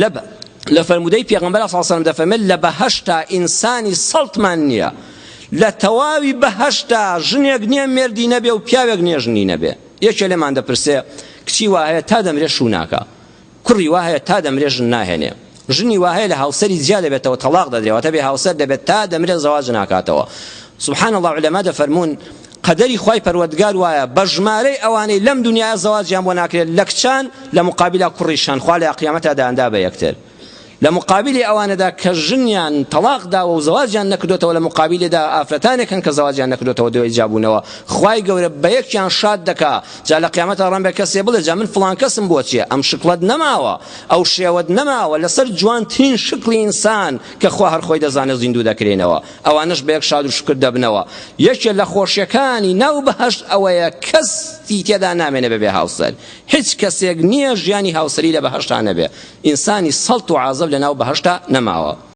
لە لە فەرموودەی پێغەمبەر صلی الله علیه و سلم دەفەرمێت لە بەهەشتا ئینسانی سەڵتمان نییە لە تەواوی بەهەشتا ژنێک نییە مێردی نەبێ و پیاوێک نییە ژنی نەبێ یەکێ لێمان دەپرسێ کچی وا هەیە تا دەمرێ شوو ناکا کوڕی وا هەیە تا دەمرێ ژن ناهێنێ ژنی وا هەیە لە هاوسەری جیا دەبێتەوە تەڵاق دەدرێ واتە بێ هاوسەر دەبێت تا دەمرێ زەواج ناکاتەوە سبحان الله علما دەفەرموون قەدەری خوای پەروەردگار وایە بە ژمارەی ئەوانەی لەم دنیایە زەواجیان بۆ ناکرێت لە کچان لە مقابلا کوڕیشان خوا لە قیامەتا دایاندا بە یەکتر لە مقابلی ئەوانەدا کە ژنیان تەڵاق داوە و زەواجیان نەکردۆتەوە لە مقابلێدا ئافرەتانێک هەن کە زەواجیان نەکردۆتەوە دوای جیابوونەوە خوای گەورە بە یەکیان شاد دەکا جا لە قیامەتا ڕەنگە کەسێ بڵێ جا من فڵان کەسم بۆ چییە ئەم شکڵەت نەماوە ئەو شێوەت نەماوە لەسەر جوانترین شکڵی ئینسان کە خوا هەر خۆی دەزانێت زیندوو دەکرێنەوە ئەوانەش بە یەک شاد و شوکر دەبنەوە. یەکێ لە خۆشیەکانی ناو بەهەشت ئەوەیە کەسی تێدا نامێنێ بەبێ هاوسەر. هیچ کەسێک نییە ژیانی هاوسەری لە بەهەشتا نەبێ. ئینسانی سەڵت و عازەب لە ناو بەهەشتا نەماوە.